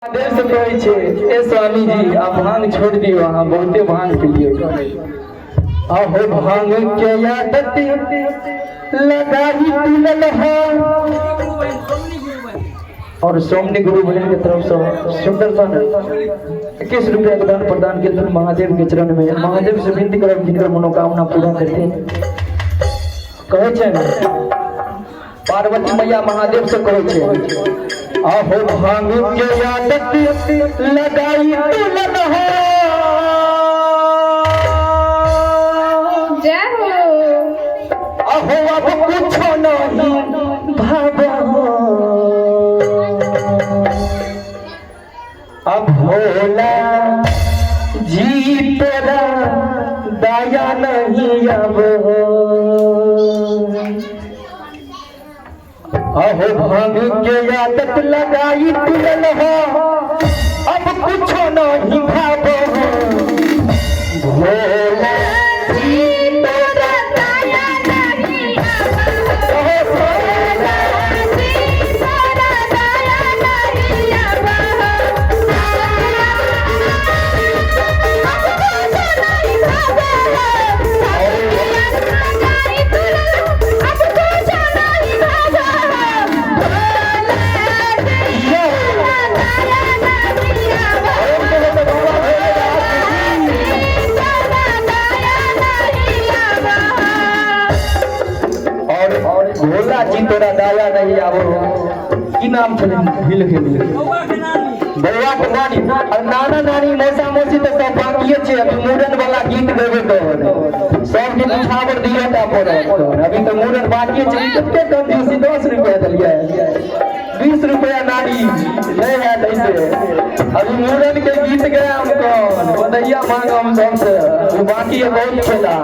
महादेव से कहै छै, ए स्वामी जी, आप भांग छोड़ दियौ, अहाँ बहुते भांग पी लियौ। अहो भांग के आदत लगाई तुलल हो। और सोमनी गुरु बहन के तरफ से सुंदर सन 21 रुपया के दान प्रदान केलथिन महादेव के चरण में। महादेव से विनती करब जिनकर मनोकामना पूरा करथिन। कहै छै पार्वती मैया महादेव से कहै छै, अहो भांग के आदत लगाई तुलल हो। जय हो। अहो अब कुछो नहीं भावो, अब भोला जी तोरा दया नहीं अब हो। अहो भांग के आदत लगाई तुलल हो, अब कुछो नहीं भावो, भोला जी तोरा दया नहीं अब। अहो भोला जी तोरा दया नहीं अब। अब कुछ नहीं भावो। लगाई तुलल अब कुछ नहीं भावो। भोला जी तोरा दया नहीं अब। तोरा दया नहीं अब। और भोला जी तोरा दया नहीं आबो। की नाम छलै भूल गेलियै। बौआ के नानी और नाना नानी मौसा मौसी तऽ सब बाकिए छै। अभी मूड़न वाला गीत गेबे तहन सबके निछावर दिअ टा पड़त। अभी तऽ मूड़न बाकिए छै। कते कंजूसी, 10 रुपया देलियै, 20 रुपया नानी नहीं हैत ऐसे। अभी मूड़न के गीत गायब कौन बदैया मांगम सबसे, वो बाकी है बहुत खेला।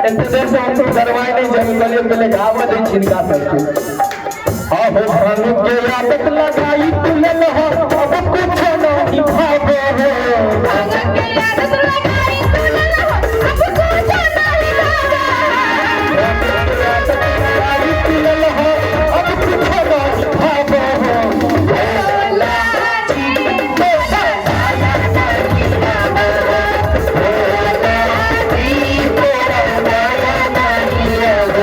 एते देर से हम सब करवाए नहीं छै, कहलियै पहिले गाबऽ दै छी हिनका सबके। अहो भांग के आदत लगाई तुलल हो, अब कुछ नहीं भावो हो। भांग के आदत लगाई तुलल हो, अब कुछ नहीं भावो। लगाई तुलल हो, अब कुछ नहीं भावो हो। भोला जी तोरा दया नहीं अब। भोला जी तोरा दया नहीं अब।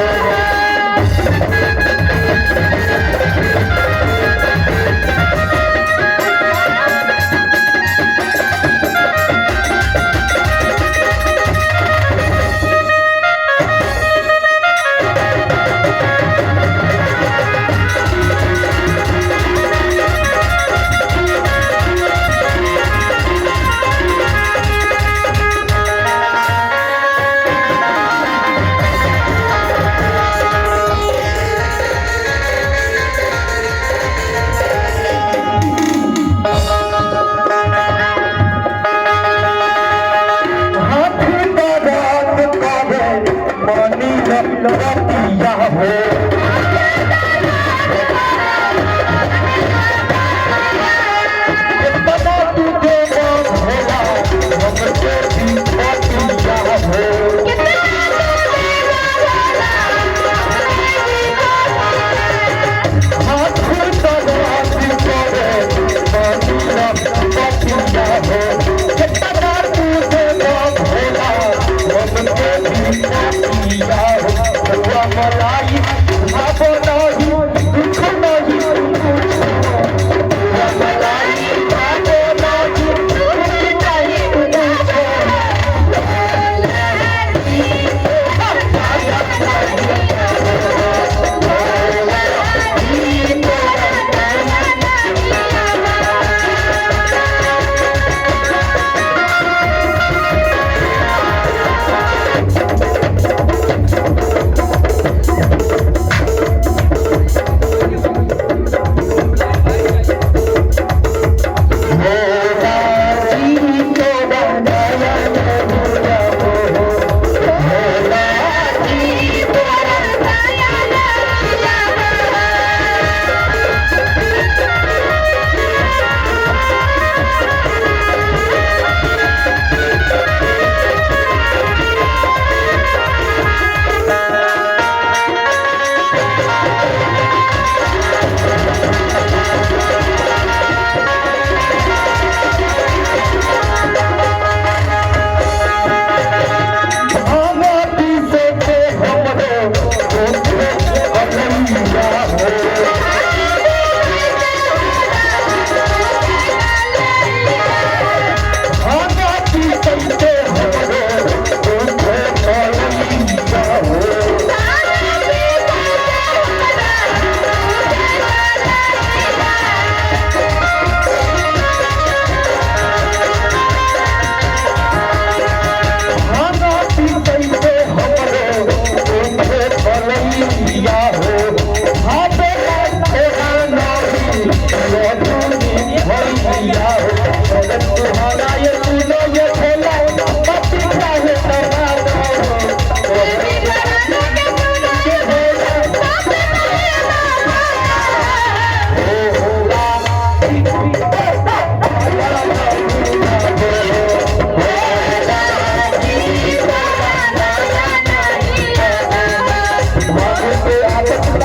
आपस।